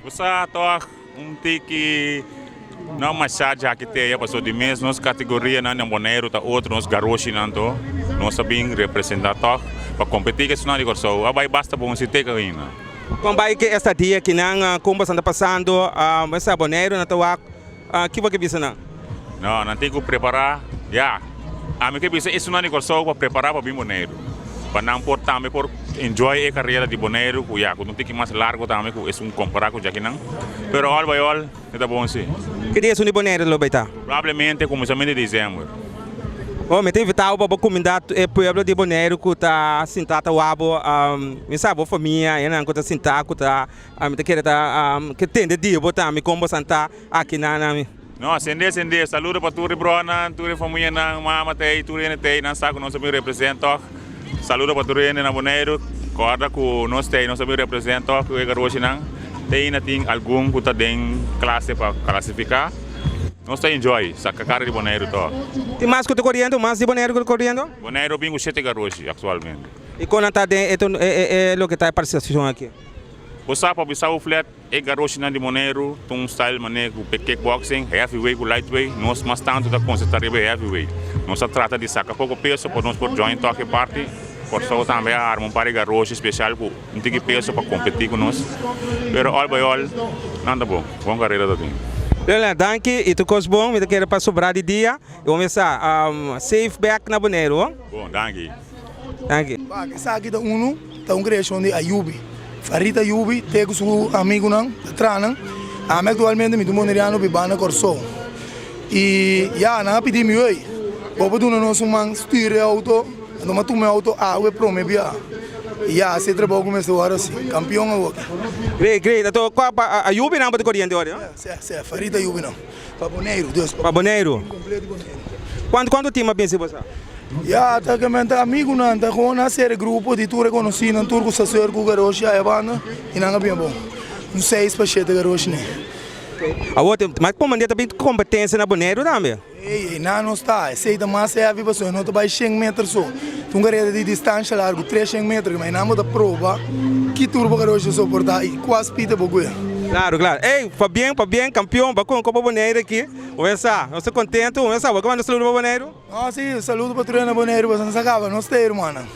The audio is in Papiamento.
Bo sa tòg un tiki no masha djakitea pasobra di mes nos kategorianan na Boneiru ta otro, nos garoshinan to nos a bin representá tòg pa kompetí ku esunnan di Kòrsou. A bai basta bon si teka ainda. Kon bai ku esta dia kinan kon boso ta pasando bo sa Boneiru nan ta wak ki bo ke bisa nan? No, nan tin ku prepará ya. Ami ke bisa esunnan di Kòrsou pa prepará pa bin Boneiru pa nan por tambe por enjoy e karera di Boneiru ku ya ku ta un tiki mas largu tambe ku esun kompará ku djakinan. Pero all by all e ta bon si. Ki dia esun di Boneiru lo bai ta? Probablemente kuminsamentu di desèmber. Bo mi ta invitá bo pa bo kumindá e pueblo di Boneiru ku ta sintá ta wak bo. Mi sa bo famia e nan ku ta sintá ku ta mi ta kere ta ke tende di bo tambe kon bo santá aki na na mi. No, sende sende. Saludo pa tur e bronan, tur e famianan, mama ta ei, tur hende ta ei, nan sa ku nos a bin represent tòg. Saludo pa tur hende na Boneiru. Kòrda ku nos ta ei, nos a bin represent tòg ku e garoshinan. Te ainda tin algun ku ta den klase pa klasifiká. Nos ta enjoy saka kara di Boneiru tòg. Tin mas ku ta koriendo? Mas di Boneiru ku ta koriendo? Boneiru bin ku shete garoshi aktualmente. I kon nan ta den e loke ta e partisipashon aki? Bo sa pa bisa bo flet e garoshinan di Boneiru ta un style manera ku kickboxing, heavyweight ku lightweight. Nos mas tantu ta konsentrá riba e heavyweight. Nos a trata di saka poko peso pa nos por join tòg e parti. Kòrsou tambe a arma un par di garoshi spesial ku un tiki peso pa kompetí ku nos. Pero all by all nan ta bon. Bon karera ta tin. Leonel, danki i tur kos bon. Mi ta kere pa sobrá di dia i bo mester safe bek na Boneiru, ho? Bon, danki. Danki. Wak, esaki ta unu, ta un kreashon di Ayubi. Farid Ayubi te ku su amigunan ta traha nan. Ami aktualmente mi ta un boneriano bibá na Kòrsou. I ya, nan a pidi mi, Ey, bo por duna nos un man stuur e outo? Anto mi a tuma e outo awe prome bia. I ya, así e trabou ku mester wòrdu hasi. Kampion awoki. Great, great. Anto kua pa Ayubi nan bo ta koriente ora? Si, si, Farid Ayubi nan. Pa Boneiru, dus. Pa Boneiru. Kompleto Boneiru. Kuantu kuantu tim a binsi bo sa? Ya, ta ke men ta amigunan, ta kon a ser e grupo di tur e konosínan, tur ku sa ser ku garoshi aya banda, i nan a bin bon. Un seis pa shete garoshi ne. Awor, mas kon manera ta bin kompetensia na Boneiru tambe? Ey, ey, nan no sta. Esey ta mas heavy pasobra no ta bay shen meter so. Ta un careda di distancia largo, tres shen meter, ma eynan bo ta proba ki tur bo garoshi ta soporta y cua speed bo guia. Claro, claro. Ey, pabien, pabien, campeon, bo a con Copa Boneiru aki. Bo mester, nos ta contento. Bo mester, bo ke manda un saludo pa Boneiru? No, si, un saludo pa tur hende na Boneiru, pasobra nos a caba nos ta e hermannan.